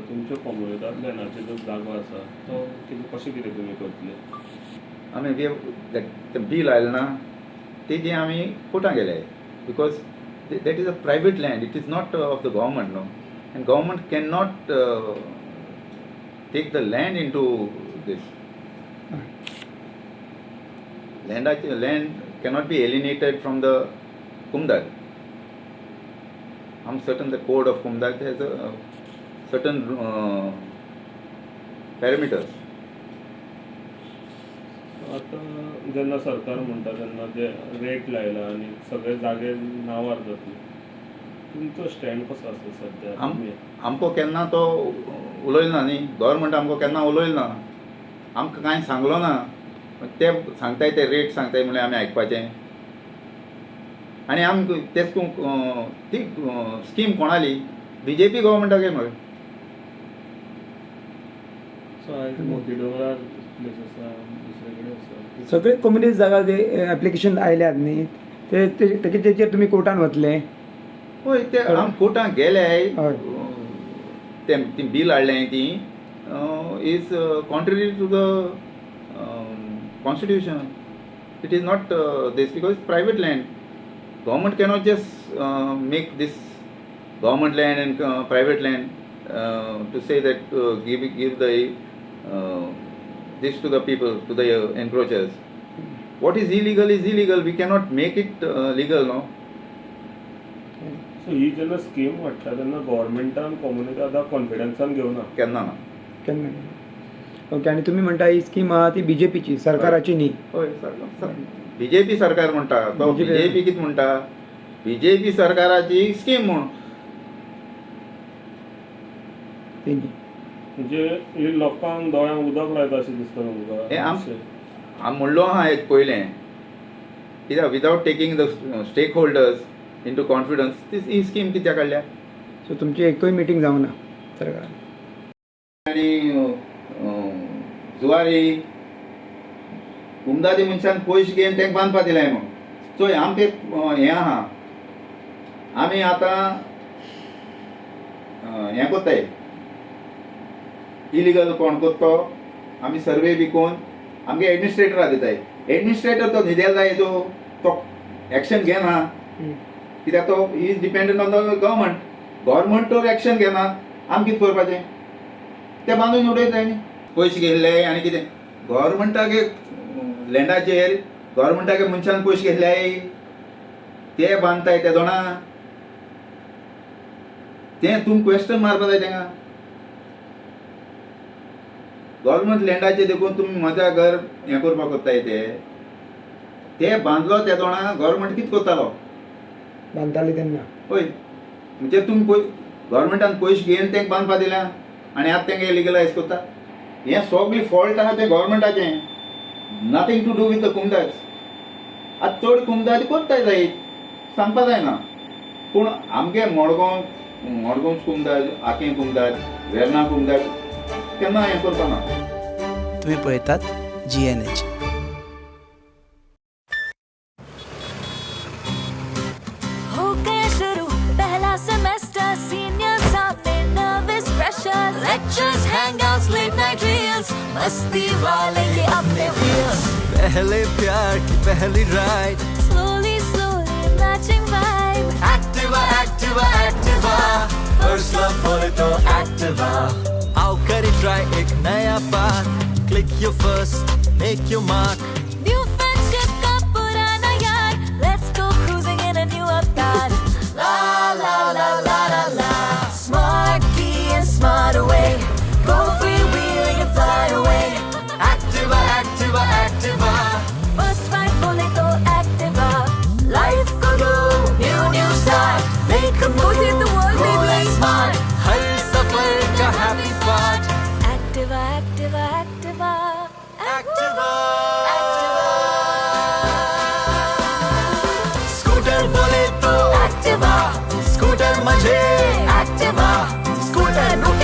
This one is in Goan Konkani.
तुमच्या कोमुनिदाद लँडाचेर जो जागो आसा तो कितें कशें कितें तुमी करतले? आमी ते बील आयलें ना तेजे आमी कोर्टान गेले because that is a private land, it is not of the government no, and government can not take the land into this. लँडाचे land cannot be alienated from the Comunidade. I'm certain the code of Comunidade has a certain parameters. आतां जेन्ना सरकार म्हणटा तेन्ना जे रेट लायला आनी सगळे जागे नांवार जातले, तुमचो स्टँड कसो आसा सद्या? आमकां केन्ना तो उलयलो ना न्ही, गव्हर्मेंट आमकां केन्ना उलयलो ना, आमकां कांय सांगलो ना. ते सांगताय ते रेट सांगताय म्हणल्यार आमी आयकपाचें. आनी आमकां तेच ती स्कीम कोणाली बीजेपी गव्हर्मेंटाक मरे. सो आयज मोती डोंगरार प्लेस आसा, दुसरे कडेन आसा, सगळे कम्युनिस्ट जागा जे एप्लिकेशन आयल्यात न्ही ते तेचेर तुमी कोर्टान वतले? हय, ते आमी कोर्टान गेले, ते ती बील हाडलें ती is contrary to the constitution. It is not this because private land. Government cannot just make this government land and private land to say that give the this to the people, to the encroachers. What is illegal is illegal. We cannot make it legal, no. So ही जेन्ना स्कीम हाडटा तेन्ना गव्हर्मेंटान कोमुनिदादाक कॉन्फिडन्सान घेवना? केन्ना ना. केन्ना. ओके, आनी तुमी म्हणटा ही स्कीम आहा ती बीजेपीची, सरकाराची न्ही? हय, बीजेपी सरकार म्हणटा तो, बीजेपी कितें म्हणटा, बीजेपी सरकाराची स्कीम म्हूण ती न्ही. म्हणजे ही लोकांक दोळ्यांक उदक लायता अशें दिसता तुमकां? हें आम म्हणलो आहा एक पयलें, कित्याक without taking the stakeholders into confidence ती ही स्कीम कित्याक काडल्या? सो तुमची एकूय मिटींग जावना सरकारान? आनी जुवारी कुमदादी मनशान पयशे घेवन तांकां बांदपा दिलाय म्हूण. चोय आमकां हें आहा, आमी आतां हें कोत्ताय, इलिगल कोण कोत्ता तो आमी सर्वे बी कोन्न आमगे एडमिनिस्ट्रेटरा दिताय. एडमिनिस्ट्रेटर तो न्हिदेल जाय, तो एक्शन घेना कित्याक तो is dependent on the government. Government तो एक्शन घेना, आमी कितें करपाचें? ते बांदून उडयताय न्ही पयशे घेयल्ले. आनी कितें गव्हर्मेंटाक लँडाचेर गव्हर्मेंटाक मनशान पयशे घेतले ते बांदताय ते जाणा, तें तुमी क्वेश्चन मारपा जाय तांकां. गव्हर्मेंट लँडाचेर देखून तुमी म्हज्या घर हें करपाक कोत्ताय, ते ते बांदलो ते जाणा गव्हर्मेंट कितें करतालो? बांदताले तेन्ना. हय, म्हणजे तुमी पय गव्हर्मेंटान पयशे घेवन तांकां बांदपा दिल्या आनी आतां तांकां लिगलायज करता. हें सगळें फॉल्ट आहा तें गव्हर्मेंटाचें, nothing to do with the Comunidade. आतां चड कुमदाद करताय जायत सांगपा जायना, पूण आमगे मडगांव, मडगांव कुमदाद, आकें कुमदाद, वेर्ना कुमदाद केन्ना हें करपा ना. तुम्ही पळयतात GNH. हो गया शुरू पहला सेमेस्टर, सीनियर सामने nervous pressure, lectures, hangouts, late night reels, मस्ती वाले ये अपने व्हील्स. पहले प्यार की पहली ride, slowly slowly matching vibe. Activa Activa Activa, first love बोले तो एक्टिवा. आओ करे ट्राई एक नया path, click your first, make your mark. New friendship का पुराना यार, let's go cruising in a new avatar. La la la la la la, smart key and smart away, go freewheeling and fly away. Activa Activa Activa, first ride बोले तो Activa. Life co do new new start, make a move, the world baby, smart. हर सफर का happy part. Activa Activa Activa Activa. Scooter बोले तो एक्टिवा, स्कूटर मजे एक्टिवा, स्कूटर रुके